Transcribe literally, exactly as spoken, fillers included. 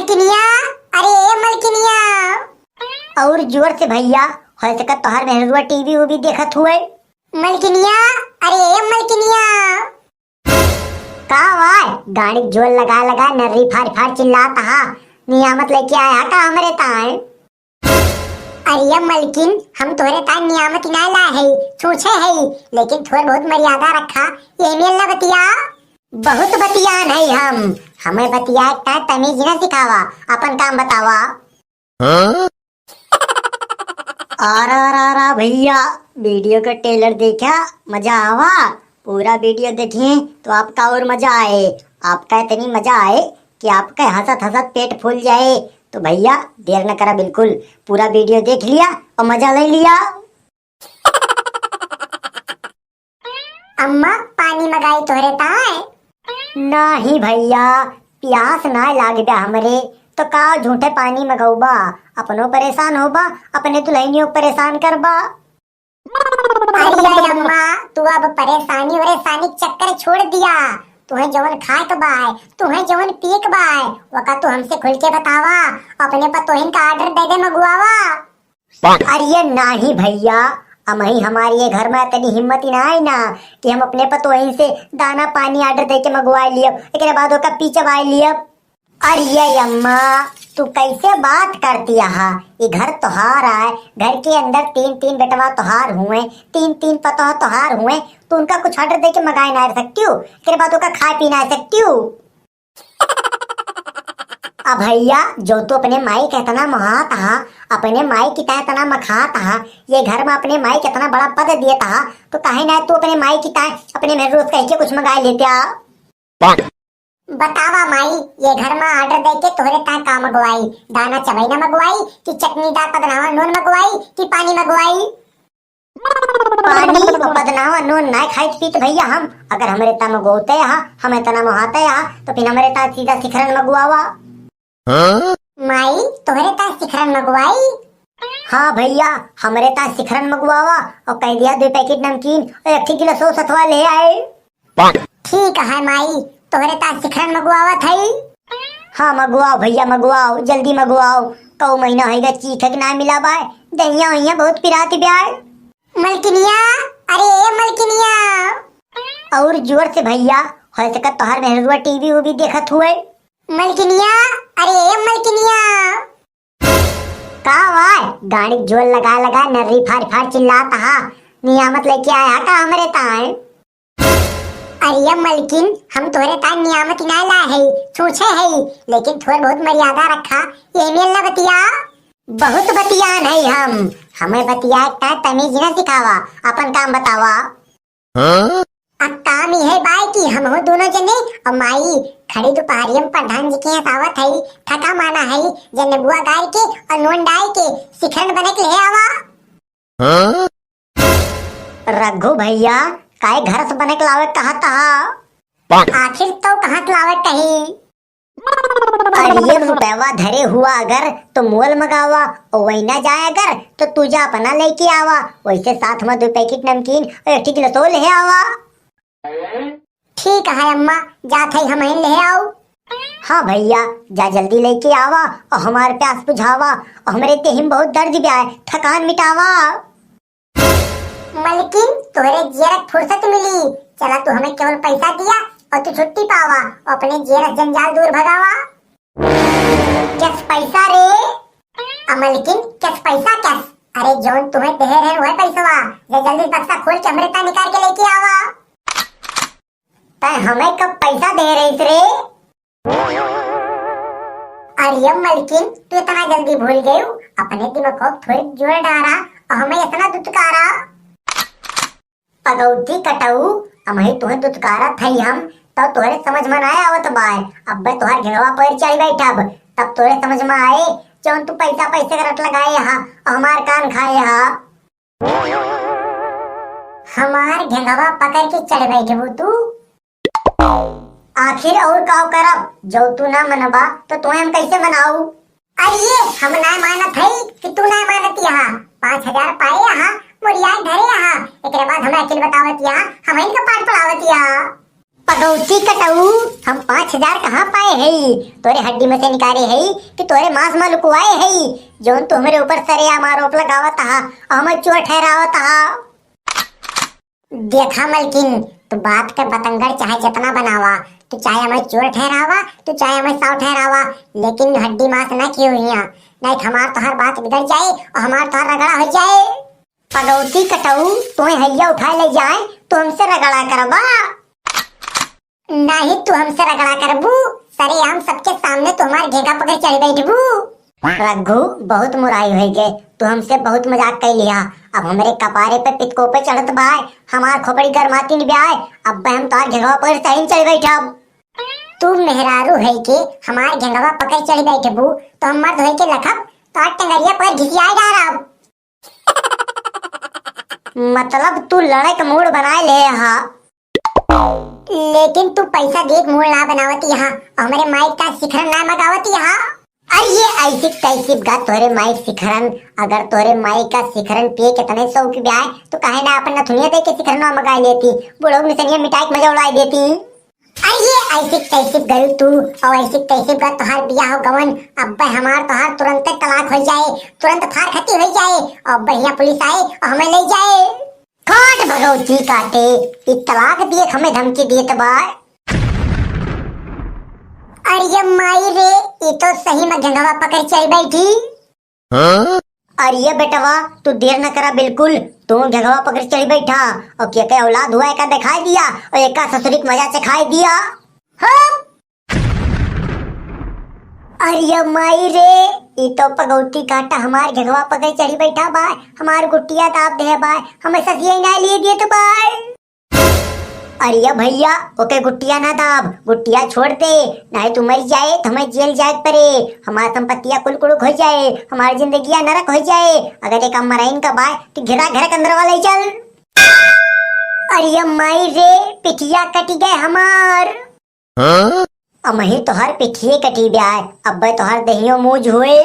मलकिनिया, अरे ए मलकिनिया। और जोर से भइया, हो सकत तोहार मेहरुआ टीवी उवी देखत हुए। मलकिनिया, अरे ए मलकिनिया। का वाय? गाड़ी क जोर लगा लगा नर्री फाड़ फाड़ चिल्लात हा। नियामत लइके आया का हमरे ताए? अरे मलकिन, हम तोहरे ताए नियामत ना ला है, छूछे है, लेकिन थोड़ बहुत मर्यादा रखा, ये मेल ना बतिया। बहुत बतियान है हम, हमें बतिया का तमीज ना सिखावा, अपन काम बतावा। हाँ? अरे, अरे, अरे भइया, वीडियो का ट्रेलर देखा, मजा आवा। पूरा वीडियो देखिए तो आपका और मजा आए, आपका इतनी मजा आए कि आपका हंसत हंसत पेट फूल जाए। तो भइया, देर न करा बिल्कुल, पूरा वीडियो देख लिया और मजा ले लिया। अम्मा, पानी मगाई तोहरे ताए? नाही भइया, प्यास ना लाग बा हमरे, तो का झूठे पानी मगौबा, अपनो परेशान होबा, अपने दुल्हनियों क परेशान करबा। अरे अम्मा, तू अब परेशानी वरेशानी क चक्कर छोड़ दिया। तुहे जवन खाए क बाय, तुहे जवन पिए क बाय, वका तू हमसे खुल के बतावा, अपने पतोहिन का ऑर्डर दे दे मगुआवा। अरे नाही भइया, अमही हमारी ये घर में इतनी हिम्मत ही ना है ना कि हम अपने पतोहिन से दाना पानी ऑर्डर दे के मगवाए लियब, एकरे बाद ओका पी चबाए लियब। अरे अम्मा, तू कैसे बात करती हा? ये घर तोहार आए, घर के अंदर तीन तीन बेटवा तोहार हुए, तीन तीन पतोह तोहार हुए, तो उनका कुछ ऑर्डर दे के मगाए ना सकती हो, एकरे बाद ओका खाए पी ना सकती हो। अब भइया, जो तू अपने माई के इतना मोहात हा, अपने माई की तरह इतना मखात हा, ये घर में अपने माई के इतना बड़ा पद दिए था, तो काहे ना तू अपने माई की तरह अपने मेहरुआ से कह के कुछ मंगा लेत्या? बतावा माई, ये घर में ऑर्डर दे के तोहरे ताए का मगवाई? दाना चबई ना मगवाई कि चटनीदार पदनावा नून मगवाई कि पानी मगवाई? पानी और पदनावा नून नाय खाइत पीत भइया हम। अगर हमरे ता मगोते हा, हम इतना मोहाते हा, तो फिर हमरे ता सीधा शिखरन मगवावा। हाँ? माई, तोहरे ता शिखरन मगवाई? हाँ भइया, हमरे ता शिखरन मगवावा और कह दिया दो पैकेट नमकीन और एक ठे गिलास सौस अथवा ले आए। ठीक है माई, तोहरे ता शिखरन मगवावत हई। हाँ मगवाओ भइया मगवाओ, जल्दी मगवाओ। कौ महीना होइगा चीखे के ना मिला बाय, दहिया वहिया बहुत पिरात ब्याय। मलकिनिया, अरे ए मलकिनिया। और जोर से भइया, हो सकत तोहार मेहरुआ टीवी उवी देखत हुए। मलकिनिया, अरे ए मलकिनिया। का वाय? गाड़ी क जोर लगा लगा नर्री फाड़ फाड़ चिल्लात हा। नियामत लइके आया का हमरे ताए? अरे मलकिन, हम तोहरे ताए नियामत ना ला है, छूछे है, लेकिन थोड़ बहुत मर्यादा रखा, ये मेल ना बतिया। बहुत बतियान है हम, हमें बतिया का तमीज ना सिखावा, अपन काम बतावा। हाँ? अब काम इहे बाय कि हमहू दोनों जने और माई खड़ी दुपहरिया में प्रधान जी के यहाँ आवत है, थका माना है, जने बुआ गार के और नून डाल के शिखरन बने के ले आवा। हाँ? रघु भइया, काहे घर से बने के लावे कहत हा? आखिर तो कहाँ से लावे कही? अरे ये रुपयवा धरे हुआ अगर तो मोल मगावा, और वही ना जाए अगर तो तू जा अपना लेके आवा, वैसे साथ में दो पैकेट नमकीन और एक ठे गिलासो ले आवा। ठीक है अम्मा, जात है हम ही ले आओ। हाँ भइया, जा जल्दी लेके आवा और हमार प्यास बुझावा और हमरे देह में बहुत दर्द भी आए, थकान मिटावा। मलकिन, तोहरे जियरक फुर्सत मिली, चला तू हमें केवल पैसा दिया और तू छुट्टी पावा और अपने जियरक जंजाल दूर भगावा। कस पैसा रे? अ मलकिन, कस पैसा कस? अरे जौन तुम्हें दे रहे वह पैसवा, जा जल्दी बक्सा खोल के हमरे ता निकाल के लेके आवा। तै हमें कब पैसा दे रही रे? अरे मलकिन, तू इतना जल्दी भूल गयू? अपने दिमाग को थोड़ी जोर डारा और हमें इतना दुत्कारा। पगौती कटऊ, हमही तुहे दुत्कारत हई हम, तब तोहरे समझ में ना आवत बाय। अब्बे तोहर घेंगवा पर चढ़ बैठब, तब तोहरे समझ में आए, जौन तू पैसा पैसे करत लगाए हा, और हमार कान खाए हा। हमार घेंगवा पकड़ के चढ़ बैठबू तू। आखिर और का करब, जो तू ना मनबा तो तुहे हम कैसे मनाऊ? अरे हम ना मानत हई कि तू ना मानत यहाँ। पाँच हजार पाए यहाँ, मुरियाए धरे यहाँ, एकरे बाद हमरा अकिल बतावत यहाँ, हम इनका पाठ पढ़ावत यहाँ। पगौती कटऊ, हम पाँच हजार कहाँ पाए हई? तोरे हड्डी में से निकाले हई कि तोरे मांस में लुकवाए हई? जौन तू हमरे ऊपर सरेआम आरोप लगावत हा, हमें चोर ठहरावत हा। देखा मलकिन, तू बात के बतंगड़ चाहे जितना बनावा, तू चाहे हमें चोर ठहरावा, तू चाहे हमें साव ठहरावा, लेकिन हड्डी मांस ना कियो हिया, नहीं तो हमार तोहार बात बिगड़ जाए और हमार तोहार रगड़ा हो जाए। पगौती कटऊ, तोहे हैया उठाए ले जाए, तू हमसे रगड़ा करबा? नहीं, तू हमसे रगड़ा करबू, सरेआम सबके सामने तू हमार घेघा पकड़ चढ़ बैठबू। रघु, बहुत मुराई होइ गए, तू हमसे बहुत मजाक कर लिया। अब हमरे कपारे पे पितको पे चढ़त बाय, हमार खोपड़ी गरमाती न ब्याय, अब हम तोहार घेघवा पकड़ सही चढ़ बैठब। तू मेहरारू है के हमार घेघवा पकड़ चढ़ बैठबू, तो हम मर्द होए के लखब, तोहार टंगरिया पर घिसियाए डारब। मतलब तू लड़े के मूड बनाए ले हा। लेकिन तू पैसा देख मूड ना बनावत यहाँ, हमरे माई का शिखरन ना मगावत यहाँ। अरे ये ऐसी तैसी गा तोहरे माई शिखरन, अगर तोहरे माई का शिखरन पिए कितने शौक ब्याय, तो काहे ना अपन नथुनिया दे के शिखरन मगा लेती, बुढ़ऊ निसनिया मिठाई के मजा उड़ाई देती। अरे ये ऐसी तैसी गलू तू, और ऐसी तैसी गा तोहार बियाह हो गवन, अब हमार तोहार तुरंत तलाक हो जाए, तुरंत फार खती हो जाए, और बढ़िया पुलिस आए और हमें ले जाए। काट भगौती काटे, ई तलाक दिए हमें धमकी दिए तो बाय। अरे माई रे, ई तो सही में घेघवा पकड़ चल बैठी। हाँ? अरे बेटवा, तू देर न करा बिल्कुल, तू घेघवा पकड़ चढ़ बैठा और के के औलाद हुआ एका दिखाई दिया और एका ससुरी के मजा चखाई दिया। हाँ? अरे माई रे, ई तो पगौती काटा हमार घेघवा पकड़ चढ़ी बैठा बाय, हमार गुटिया दाब दे बाय, हमें ससिया ना लिए दिए तो बाय। अरे भैया, ओके गुटिया ना दाब, गुटिया छोड़ दे, नहीं तो मर जाए तो हमें जेल जाए पड़े, हमार संपत्तिया कुल कुड़ुक हो जाए, हमार जिंदगिया नरक हो जाए। अगर एक मराइन का बाय तो घिरा घर के अंदर वाले चल। अरे माई रे, पिठिया कटी गए हमार। हाँ? अमही तोहर पिठिए कटी ब्याय, अब्बे तोहर दहियो मूज हुए।